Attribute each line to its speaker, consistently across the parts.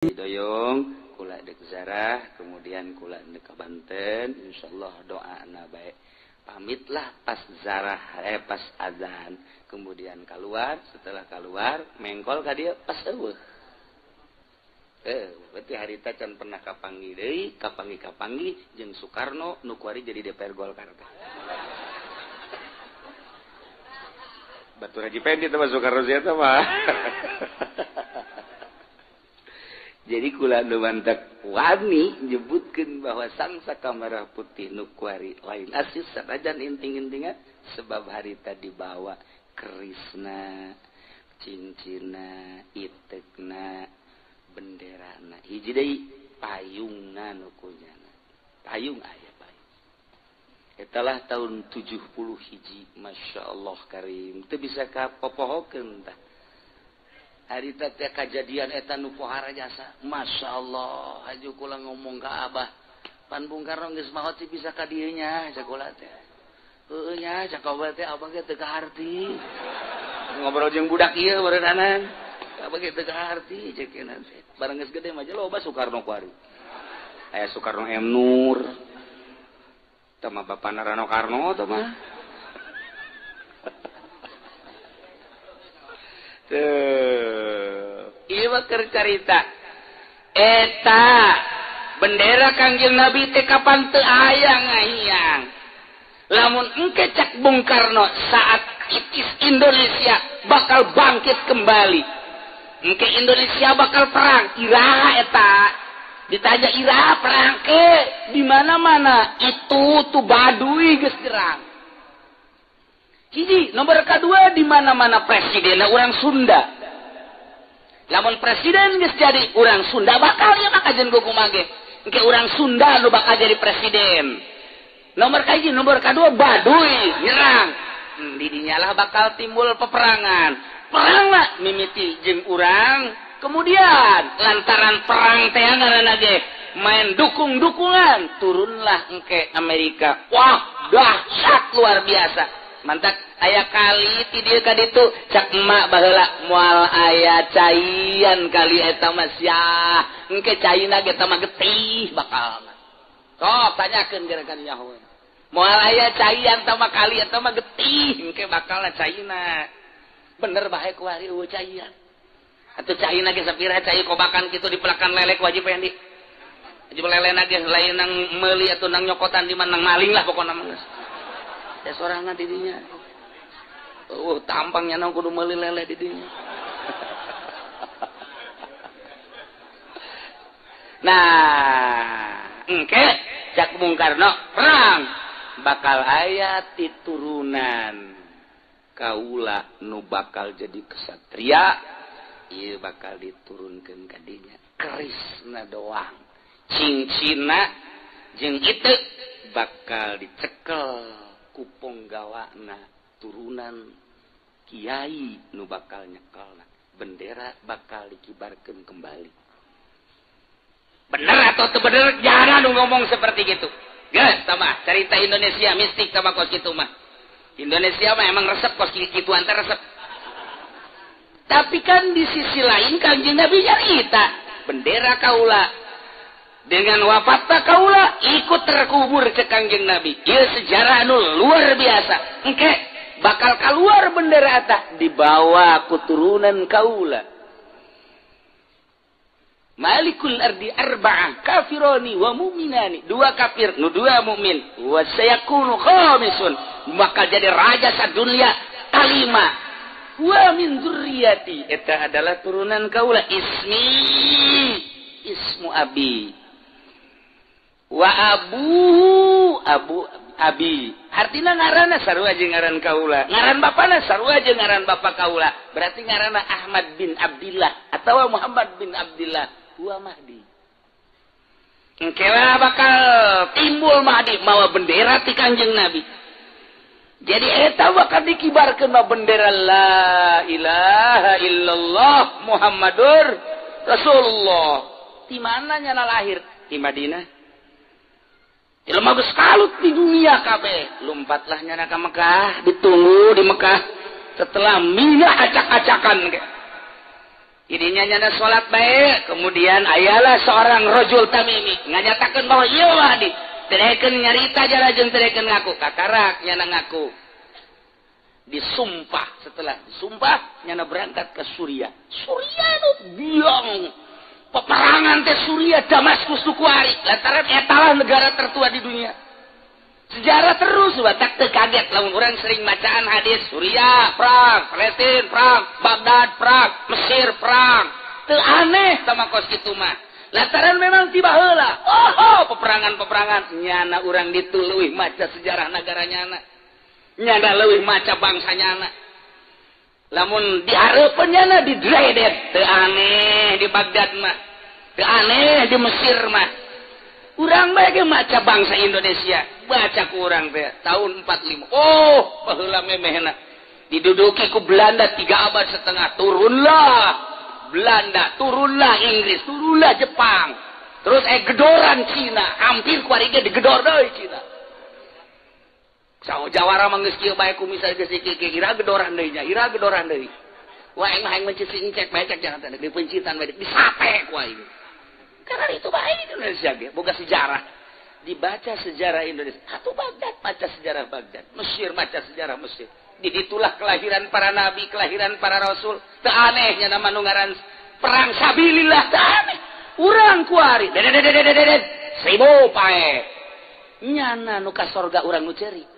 Speaker 1: Doyong kula dek zarah kemudian kula dek ke Banten, insyaallah doana baik. Pamitlah pas zarah pas azan, kemudian keluar, setelah keluar mengkol ka dieu pas eueuh. Berarti harita can pernah kapanggih deui, kapanggih-kapanggih jeung Soekarno nu kuari jadi DPR Golkar teh. Batur Haji Pendi teh mah Soekarno sia teh mah. Jadi kula nu mantak wani nyebutkeun bahwa sang saka merah putih nu kuari lain asis sanajan inting-intingan sebab harita dibawa kerisna, cincina, itekna, benderana. Hiji deui payungna nu kunyana. Payung aya payung. Etalah tahun 70 hiji, Masya Allah karim. Teu bisa kapopohokeun tah. Harita teh kajadian eta nu pohara jasa. Masya Allah, haju kula ngomong ka Abah. Pan Bung Karno geus maot sih bisa ka dieu nya sakola teh. Heueuh nya cakawal teh abah ge teu kaharti. Ngobrol jeung budak ieu barenanan. Abah ge teu kaharti ceuk teh. Barang geus gede mah loba Soekarno kuari. Aya Soekarno M Nur. Tah mah bapana Rano Karno tah mah. Tuh, ieu mah keur carita. Eta bendera Kangjeng Nabi teh kapan teu aya ngahiyang. Lamun engke cak Bung Karno saat itis Indonesia bakal bangkit kembali. Engke Indonesia bakal perang, iraha eta. Ditanya iraha perang ke di mana-mana itu tuh Baduy geus nyerang. Hiji, nomor kedua di mana-mana presidenna urang Sunda. Lamun presiden geus jadi urang Sunda bakal ieu mah kajen kumaha ge. Engke urang Sunda nu bakal jadi presiden. Nomor kahiji, nomor kedua Baduy nyerang. Di dinyalah bakal timbul peperangan. Perang lah mimiti jeung urang, kemudian lantaran perang teh ngaranna ge main dukung-dukungan, turunlah engke Amerika. Wah, dahsyat luar biasa. Mantak aya kali ti dieu ka ditu cak emak baheula moal aya caian kali eta mah sia. Engke caina ge eta mah getih bakal. Sok tanyakeun gerakan nyaho. Moal aya caian tah mah kali eta mah getih engke bakal caina. Bener bae kuari eueuh caian. Atuh caina ge sapira cai kobakan kitu dipelakan lelek wajib Pendi. Wajib lelena ge lain nang meuli atuh nang nyokotan di mana nang maling lah pokona mah geus. Ya sorangan didinya. Tampangnya nang kudu meuli lele didinya. Nah, engke cak Bung Karno perang bakal aya titurunan kaula nu bakal jadi kesatria, ieu bakal diturunkeun ka dinya. Kerisna doang, cincina jeung itu bakal dicekel ku ponggawana turunan kiai nu bakal nyekelna, bendera bakal dikibarkeun kembali. Bener atau teu bener jarang nu ngomong seperti gitu. Geus tah cerita Indonesia mistik sama kos kitu mah. Indonesia mah emang resep kos kituan teh resep. Tapi kan di sisi lain Kangjeng Nabi nyarita bendera kaula dengan wafatna kaula ikut terkubur ke Kangjeng Nabi. Ieu sejarah anu luar biasa. Engke bakal keluar bendera eta dibawa ku turunan kaula. Malikul ardi arba'ah kafironi wa mu'minani. Dua kafir, nu dua mukmin. Wa sayakunu khamisun. Bakal jadi raja sadunia kalima. Wa min dzurriyyati. Eta adalah turunan kaula. Ismi ismu abi. Wa abuhu abu abi. Artina ngaranna sarua jeung ngaran kaula. Ngaran bapana sarua jeung ngaran bapa kaula. Berarti ngaranna Ahmad bin Abdillah atawa Muhammad bin Abdillah. Wa Mahdi. Engkelah bakal timbul Mahdi mawa bendera ti Kangjeng Nabi. Jadi eta bakal dikibarkeun ma bendera la ilaha illallah Muhammadur Rasulullah. Di mana nyana lahir? Di Madinah. Jelema geus kalut di dunia kabeh. Lompatlah nyana ka Mekah, ditunggu di Mekah setelah minah acak-acakan ge. Idinya nyana salat bae, kemudian ayalah seorang rajul tamimi nganyatakeun bahwa ieu Mahdi. Teu nyarita jara jeung teu ngaku, kakarak nyana ngaku. Disumpah, setelah disumpah nyana berangkat ke Suriah. Suriah nu biang peperangan teh Suriah Damaskus nu kuari lantaran eta lah negara tertua di dunia. Sejarah terus batak teu kaget lamun urang sering bacaan hadis Suriah perang, Palestina perang, Baghdad perang, Mesir perang. Teu aneh sama kos kitu mah. Lantaran memang tiba heula. Oh, peperangan-peperangan nyana urang ditu leuwih maca sejarah negara nyana. Nyana leuwih maca bangsa nyana. Lamun dihareupeun nyana didredet, teu aneh di Baghdad mah. Teu aneh di Mesir mah. Urang bae ge maca bangsa Indonesia, baca ku urang teh tahun 45. Oh, baheula memehna diduduki ku Belanda 3 abad setengah, turunlah Belanda, turunlah Inggris, turunlah Jepang. Terus gedoran Cina, hampir ku ari ge digedor deui Cina. Sawo jawara mah geus kieu bae ku misal geus kieu ira gedoran deui nya, ira gedoran deui. Wah aing mah aing mencit cek bae cek jangan teh dipencitan bae disate ku aing. Karena itu baik Indonesia ge boga sejarah. Dibaca sejarah Indonesia. Atuh Baghdad baca sejarah Baghdad, Mesir baca sejarah Mesir. Di ditulah kelahiran para nabi, kelahiran para rasul. Teu aneh nya nama nu ngaran perang sabilillah teu aneh. Urang kuari dedet 1000 pae. Nyana nu ka sorga urang nu ceurik.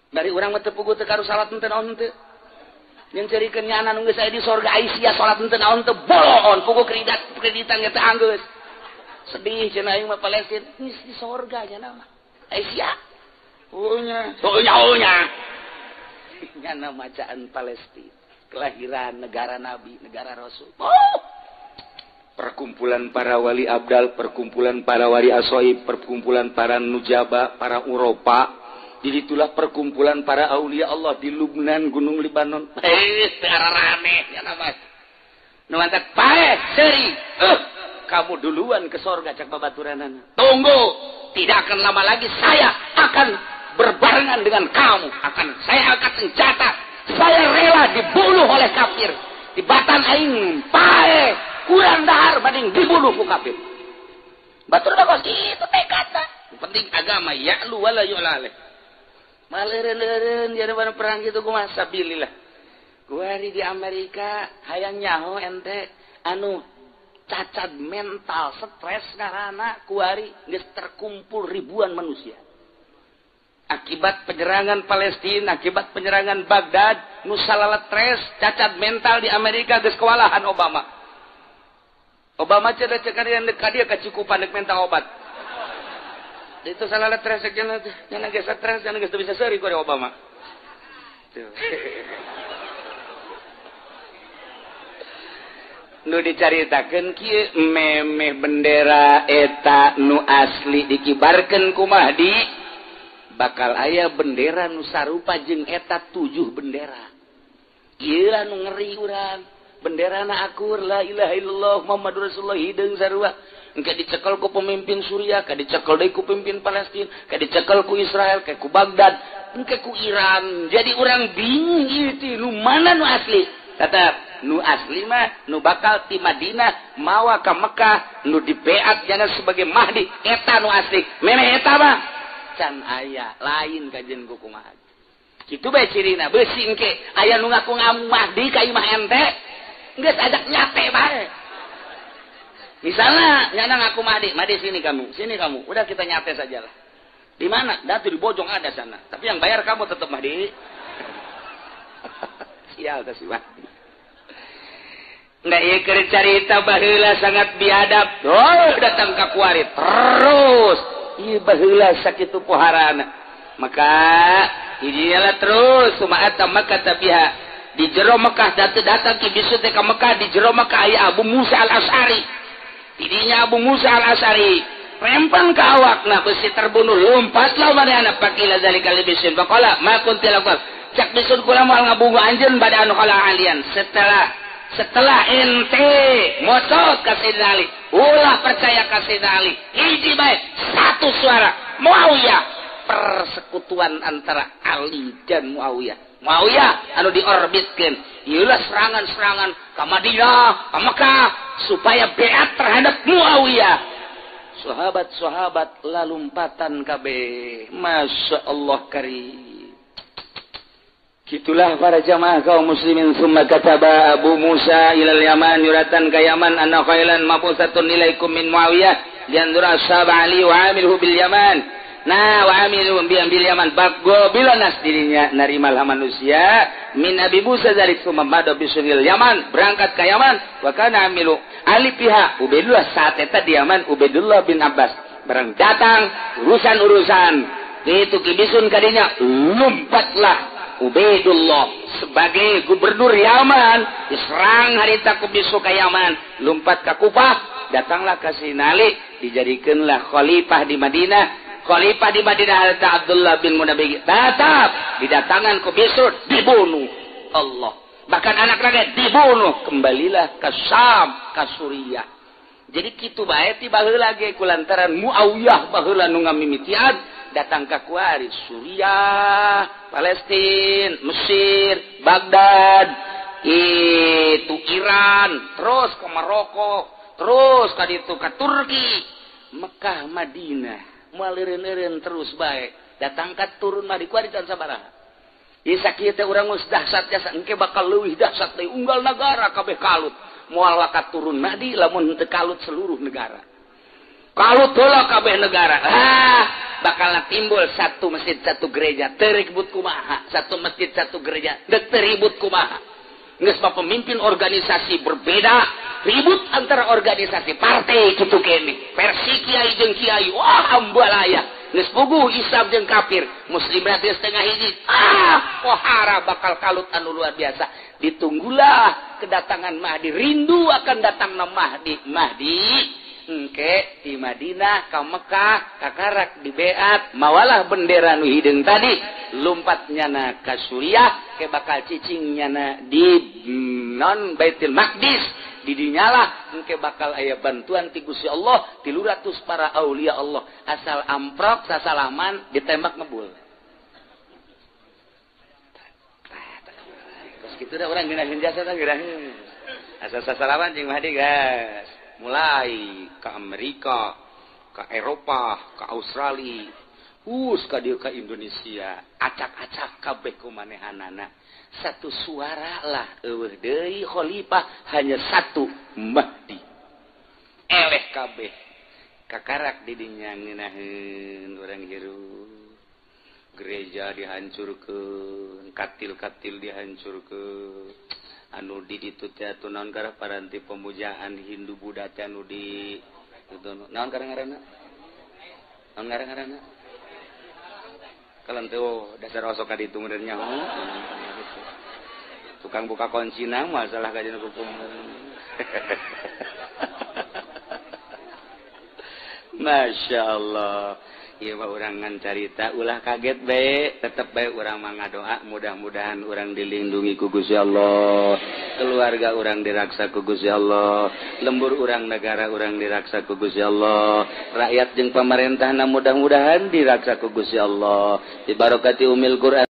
Speaker 1: Dari urang mah teu puguh teu karu salat henteu naon henteu. Yang cerikeun nyana nu geus aya di sorga Aisyah salat henteu naon teu boloon puguh kreditan kreditan ge teu anggeus. Sedih cenah aing mah Palestina geus di sorga nya mah. Aisyah. Oh nya. Oh nya oh nya. Nyana macaan Palestina, kelahiran negara nabi, negara rasul. Oh. Perkumpulan para wali abdal, perkumpulan para wali asoib, perkumpulan para nujaba, para Uropa. Jadi itulah perkumpulan para aulia Allah di Lubnan, Gunung Libanon. Rame ya nama. Nu mantak paeh seuri. Kamu duluan ke sorga cak babaturanana. Tunggu, tidak akan lama lagi saya akan berbarengan dengan kamu. Akan saya angkat senjata. Saya rela dibunuh oleh kafir. Di batan aing paeh kurang dahar banding dibunuh ku kafir. Batur kos kitu tekadna. Penting agama ya'lu wala yu'la alaih. Maleureun-leureun jadi mana perang gitu kumaha sabilillah. Kuari di Amerika hayang nyaho ente anu cacat mental, stres karana kuari geus terkumpul ribuan manusia. Akibat penyerangan Palestina, akibat penyerangan Baghdad, nu salala stres, cacat mental di Amerika geus kewalahan Obama. Obama cenah cek ka dia kacukupan deuk minta obat. Itu salah stres jangan geus stres jangan geus bisa seuri ku Obama. Tuh. Nu dicaritakeun kieu memeh bendera eta nu asli dikibarkeun ku Mahdi bakal aya bendera nu sarupa jeung eta 7 bendera. Ieu lah nu ngeri urang. Benderana akur la ilaha illallah Muhammadur Rasulullah hideung sarua. Engke dicekel ku pemimpin Suriah, ka dicekel deui ku pemimpin Palestina, ka dicekel ku Israel, ka ku Baghdad, engke ku Iran. Jadi urang bingung ieu teh nu mana nu asli. Tetap nu asli mah nu bakal ti Madinah mawa ka Mekah nu dibeat jana sebagai Mahdi eta nu asli. Memeh eta mah can aya lain kajian ku kumaha. Kitu bae cirina beusi engke aya nu ngaku Mahdi ka imah ente geus ajak nyate bae. Misalnya nyana ngaku Mahdi, Mahdi sini kamu, udah kita nyate sajalah. Di mana? Datu di Bojong ada sana. Tapi yang bayar kamu tetap Mahdi. Sial teh si Mahdi. Nggak ieu keur carita baheula sangat biadab. Oh, datang ka kuari terus. Ieu baheula sakitu poharana. Maka hijielah terus sumaata maka tabiha. Di jero Mekah datang ki bisu teh ka Mekah di jero Mekah aya Abu Musa Al-Asy'ari. Tidinya Abu Musa Al-Asy'ari rempang ke awakna besi terbunuh lompatlah manehna pakila zalika libisin faqala ma kunti lakukan cak bisun kula moal ngabungu anjeun bada anu kala alian setelah ente mocot ka Sayyidina Ali ulah percaya ka Sayyidina Ali hiji bae satu suara Muawiyah persekutuan antara Ali dan Muawiyah. Muawiyah anu diorbitkeun. Ieulah serangan-serangan ka Madinah, ka Mekah supaya beat terhadap Muawiyah. Sahabat-sahabat lalumpatan kabeh. Masya Allah karim. Gitulah para jamaah kaum muslimin. Summa kataba Abu Musa ilal Yaman yuratan ka Yaman anna khailan mabusatun ilaikum min Muawiyah lianzura ashab Ali wa amilhu bil Yaman. Nah wa amilhu bil Yaman bago bila nas dirinya narimalah manusia min Abi Musa zalik summa mada bisunil Yaman berangkat ke Yaman wa kana amilu Ali pihak Ubaidullah saat eta di Yaman Ubaidullah bin Abbas barang datang urusan-urusan itu kibisun kadinya lompatlah Ubaidullah sebagai gubernur Yaman diserang harita ku bisu ka Yaman lompat ka Kufah datanglah ka Sinali dijadikanlah khalifah di Madinah. Khalifah di Madinah harita Abdullah bin Munabbih tetap didatangan ku bisu dibunuh Allah bahkan anak rakyat dibunuh kembalilah ke Syam ke Suriah. Jadi kitu bae ti baheula ge kulantaran Muawiyah baheula nu ngamimitian datang ka kuari Suriah, Palestina, Mesir, Baghdad, itu Iran, terus ke Maroko, terus ka ditu ka Turki, Mekah, Madinah, moal eureun-eureun terus bae. Datang ka turun mah di kuari can sabaraha. Ieu sakieu teh urang geus dahsyat jasa engke bakal leuwih dahsyat deui unggal nagara kabeh kalut. Moal wakat turun Mahdi lamun teu kalut seluruh negara. Kalut heula kabeh negara. Ah, bakal timbul satu masjid satu gereja teribut kumaha, satu masjid satu gereja teribut kumaha. Geus mah pemimpin organisasi berbeda, ribut antara organisasi partai kitu kene. Versi kiai jeung kiai, wah ambalaya. Geus puguh Islam jeung kafir, muslim berarti setengah hiji. Ah, pohara bakal kalut anu luar biasa. Ditunggulah kedatangan Mahdi, rindu akan datangna Mahdi. Mahdi engke di Madinah ka Mekah kakarak di beat mawalah bendera nu hideung tadi lompat nyana ka Suriah ke bakal cicing nyana di non Baitul Maqdis didinyalah engke bakal aya bantuan ti Gusti Allah 300 para aulia Allah asal amprok sasalaman ditembak ngebul. Terus kitu da urang geunaheun jasa teh geunaheun asal sasalaman jeung Mahdi gas mulai ke Amerika, ke Eropa, ke Australia, ka dieu ka Indonesia, acak-acak kabeh ku manehanana. Satu suara lah eueuh deui khalifah hanya satu Mahdi. Eleh kabeh kakarak di dinya ngeunaheun urang hirup. Gereja dihancurkeun, katil-katil dihancurkeun. Anu di ditu teh atuh naon karah paranti pemujaan Hindu Buddha teh anu di naon karah ngaranna? Naon karah ngaranna? Kalau teh oh, dasar osok ka ditu meureun nya. Tukang buka kuncina masalah kajian hukum. Masya Allah. Ieu mah urang ngan carita ulah kaget bae, tetep bae urang mah ngadoa mudah-mudahan urang dilindungi ku Gusti Allah, keluarga urang diraksa ku Gusti Allah, lembur urang negara urang diraksa ku Gusti Allah, rakyat jeung pamarentahna mudah-mudahan diraksa ku Gusti Allah. Bi barakati umil Quran.